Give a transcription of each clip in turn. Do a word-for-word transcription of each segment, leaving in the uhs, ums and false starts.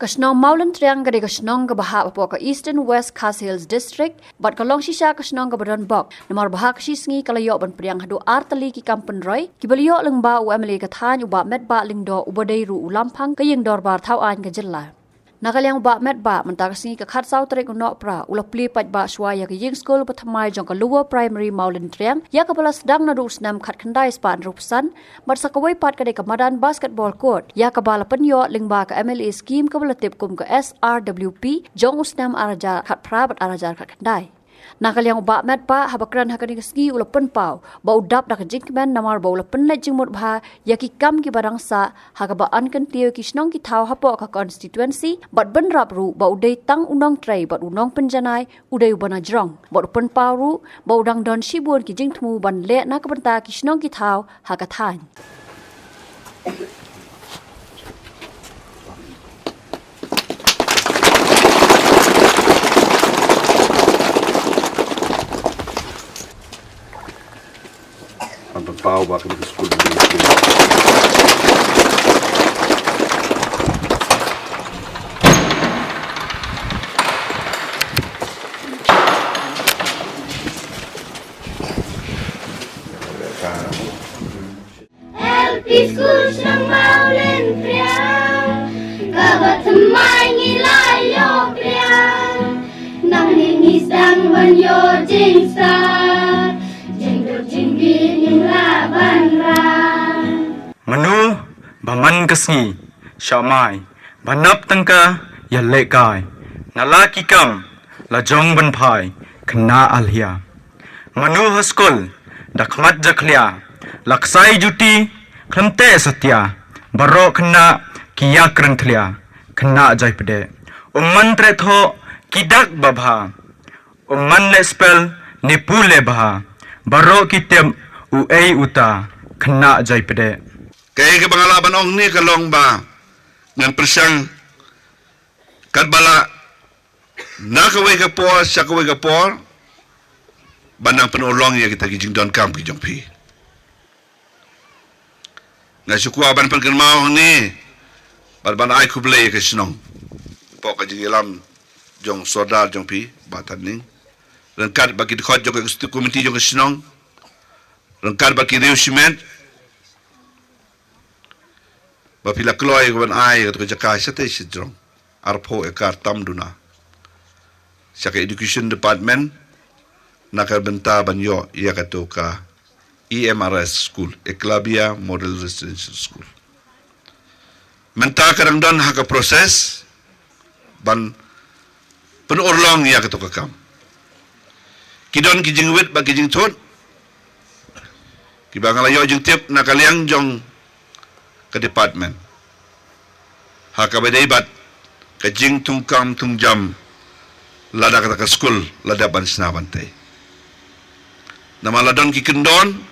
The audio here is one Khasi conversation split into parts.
Ka shnong Mawlyntriang ka dei ka shnong kaba hap hapoh ka Eastern West Khasi Hills District, bad ka long shisha ka shnong kaba don bok. Namar ba ha ka shi sngi ka la ïoh ban pdiang haduh ar tylli ki kam pynroi, kiba la ïoh lyngba u M L A ka thaiñ u Bah Metbah Lyngdoh uba dei ruh u lamphang ka ïing dorbar thaw aiñ ka jylla. Na ka liang u Bah Metbah mynta ka sngi ka khatsaw tarik u Nohprah u la plie paidbah shuwa ïa ka ïing skul bathymmai jong ka Lower Primary Mawlyntriang, ïa kaba la sdang naduh u snem khatkhyndai spah hynriewphew san, bad sa kawei pat ka dei ka madan basketball court, ïa kaba la pynïoh lyngba ka M L A scheme kaba la tip kum ka S R W P jong u snem ar hajar khatphra bad ar hajar khatkhyndai. Na ka liang u Bah Metbah haba kren ha kane ka sngi u la pynpaw ba u dap da ka jingkmen namar ba u la pynleit jingmut bha ïa ki kam kiba dang sah, ha kaba yn kyntiew ki shnong ki thaw hapoh ka constituency, bad bynrap ruh ba u dei tang u nongtrei bad u nongpynjanai, u dei uba na jrong. Bad u pynpaw ruh ba u dang don shibun ki jingthmu ban leh na ka bynta ki shnong ki thaw ha ka thaiñ. Ban pynpaw ba kane ka skul building. L P School Shnong Mawlyntriang, kaba thymmai ngi la ïoh pdiang. Nangne ngi sdang ban ïoh jingstad, jingduk jingbieit ngim lah ban rah. Mano ba man ka sngi shah mai, ba nap tyngka ïalehkai, na la ki kam la jong ban phai, khynnah alhia. Mano ha skul da khmat jakhlia, la ksai juti khlem teh satia, baroh khynnah ki ïakren thlia, khynnah jaipdeh. Um man treh thoh ki dak babha, um man leh spell ne pule bha, baroh ki tip uei uta, khynnah jaipdeh. Kaei kaba nga lah ban ong hangne ka long ba ngan pyrshang katba lah na kawei ka por sha kawei ka por ban nang pynurlong ïa kita ki jingdonkam ki jong phi. Nga shu kwah ban pynkynmaw hangne bad ban ai khublei ïa ka shnong hapoh ka jingïalam jong u Sordar jong phi, Bah Thanning, ryngkat bad ki dkhot jong ka executive committee jong ka shnong, ryngkat bad ki riew shimet, ba phi la kloi ïa ka ban ai ïa kato ka jaka shatei shajrong, arphew ekar tam duna, sha ka Education Department na ka bynta ban ïoh ïa kato ka E M R S School, Eklavya Model Residential School. Mynta ka dang don ha ka process ban pynurlong ïa kato ka kam. Ki don ki jingwit bad ki jingthut kiba nga la ïoh jingtip na ka liang jong ka department, ha kaba dei bad ka jingthungkam thungjam lada kata ka skul la dep ban shna ban tei. Namar la don ki kyndon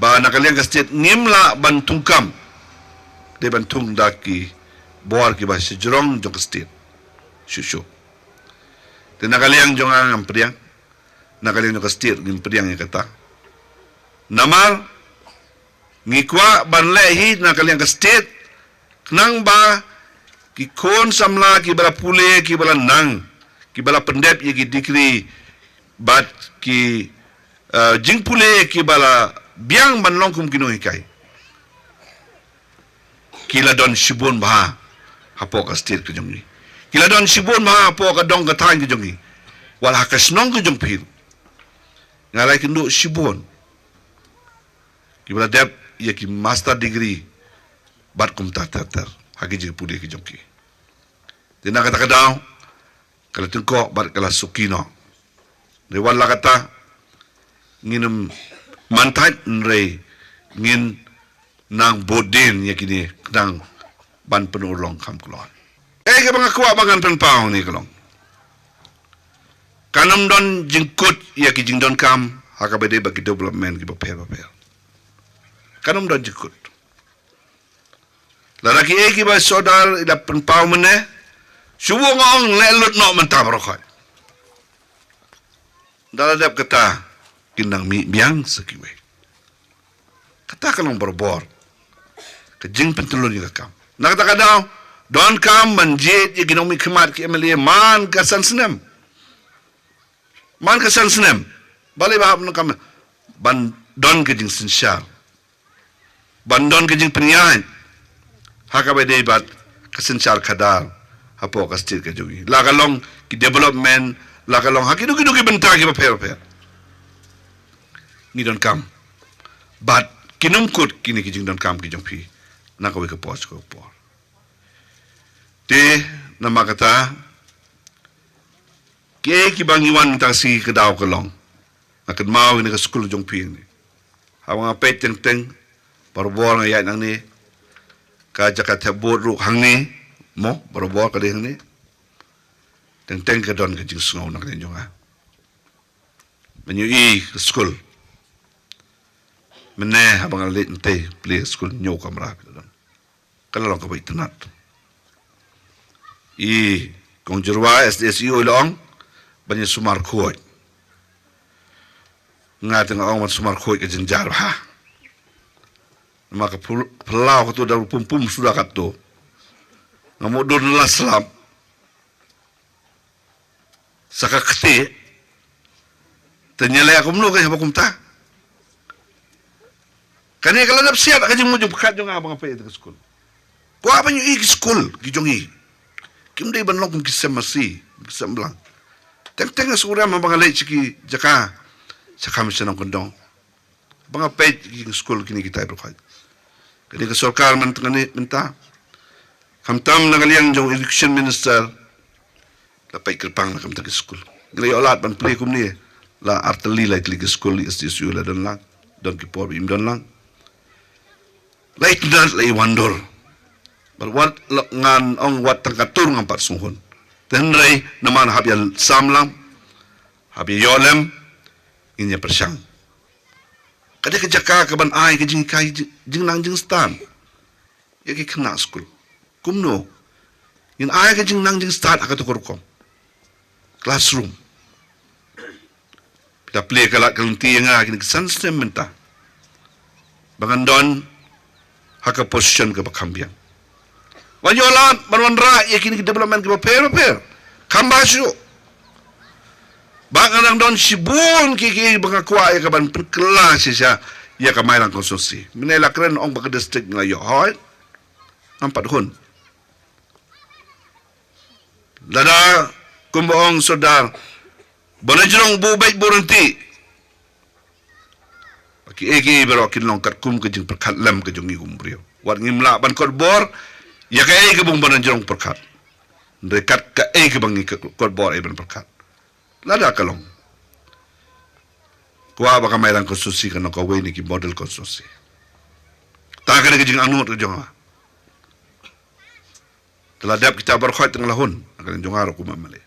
ba na ka liang ka state ngim lah ban thungkam, dei ban thung da ki bor kiba shajrong jong ka state shuh shuh. Te na ka liang jong nga ngam pdiang, na ka liang jong ka state ngim pdiang ïa kata. Namar ngi kwah ban leh hi na ka liang ka state, khnang ba ki khun samla kiba la pule, kiba la nang, kiba la pyndep ïa ki degree bad ki, eh, jingpule kiba la biang ban long kum ki nonghikai, ki la don shibun bha hapoh ka state ka jong ngi. Ki la don shibun bha hapoh ka dong ka thaiñ ka jong ngi. Wat ha ka shnong ka jong phi, nga la ïakynduh shibun kiba la dep ïa ki master degree bad kumta ter ter ha ki jingpule ki jong ki. Te na kata ka daw ka la tyngkoh bad ka la suki noh. Dei wat la kata ngin ym man thait, hynrei ngin nang bud dien ïa kine khnang ban pynurlong kham kloi. Kaei kaba nga kwah ba ngan pynpaw hangne ka long, kan ym don jingkut ïa ki jingdonkam ha kaba dei bad ki development kiba pher ba pher. Kan ym don jingkut. Lada kiei kiba Sordar i la pynpaw mynne, shu buh nga ong leh lut noh mynta baroh khoit. Da la dep kata kin nang mih biang sa kiwei. Kata ka long barabor ka jingpyntyllun ïa ka kam. Na kata ka daw Donkam ban jied ïa ki nongmihkhmat ki M L A man ka san snem. Man ka san snem. Balei ba hap donkam ban don ka jingsynshar, ban don ka jingpynïaid ha kaba ïadei bad ka synshar khadar hapoh ka state ka jong ngi, la ka long ki development, la ka long ha kino kino ki bynta kiba pher pher. Ngi donkam bad kin ym kut kine ki jingdonkam ki jong phi na kawei ka por sha kawei ka por. Te namar kata, kiei kiba ngi wan mynta ka sngi ka daw ka long, nga kynmaw ïa kane ka skul jong phi hangne. Haba nga peit teng teng, barabor nga ïaid nangne, ka jaka thep vote ruh hangne, mo, barabor ka dei hangne. Teng teng ka don ka jingsngew na ka liang jong nga. Ban ïohi ka skul. Mynne haba nga leit hangtei plie ka skul, hynñiew kamra phi la don. Ka la long kaba itynnad. I Kong Jyrwa, S D S E O, i la ong ban ïa sumar khuid. Nga te nga ong ban sumar khuid ka jynjar bha. Namar ka phul-, phyllaw kato da pum pum suda kato. Nga mut dur na la slap. Sa ka kti. Te ngi leh kumno ka haba kumta? Kane ka la dep siat ka jingmut jingpyrkhat jong nga ba nga peit ïa ka skul. Kwah ban ïohi ki skul ki jong ngi. Kim dei ban long kum ki sem masi, ki sem blang. Teng teng nga sngewrem haba nga leit sha ki jaka, sha kham sha nongkyndong. Ba nga peit ki skul kine kitai baroh khoit. Kane ka sorkar mynta, kane mynta, khamtam na ka liang jong Education Minister, la peit kyrpang na ka bynta ki skul. Ngi la ïoh lad ban plie kumne, la ar tylli lai tylli ki skul, S D S U la don lang, don ki por ba im don lang. La itynnad, la iwandur. Bad wat la ngan ong wat tang ka tur ngam pat sngewhun. Te hynrei namar hap ïa sam lang, hap ïa ïoh lem, ngin ïa pyrshang. Ka dei ka jaka kaban ai ka jinghikai, jing-, jingnang jingstad ïa ki khynnah skul. Kumno? Ngin ai ka jingnang jingstad ha kato ka rukom. Classroom. Phi la plie ka lad ka lynti ïa nga kine ki san snem mynta ba ngan don ha ka position kaba kham biang. Wan ïoh lad ban wanrah ïa kine ki development kiba pher ba pher. Kham bha shuh. Ba nga dang don shibun ki, ki ba nga kwah ïa kaban pynkylla shisha ïa ka Mairang constituency. Mynne la kren ong ba ka district ngi la ïoh, hooid. Ngam pat hun. Lada kumba ong Sordar, ba na jrong bu beit bu rynti. Ba kiei kiei baroh kin long katkum ka jingpyrkhat lem ka jong ngi kum u briew. Wat ngim lah ban kot bor ïa kaei kaba u ba na jrong pyrkhat. Hynrei kat kaei kaba ngi kot bor ei ban pyrkhat. Lada ka long, kwah ba ka Mairang constituency kan long kawei na ki model constituency. Ta ka dei ka jingangnud ka jong nga. Te la dep kita baroh khoit te nga la hun na ka liang jong nga ruh kum u M L A.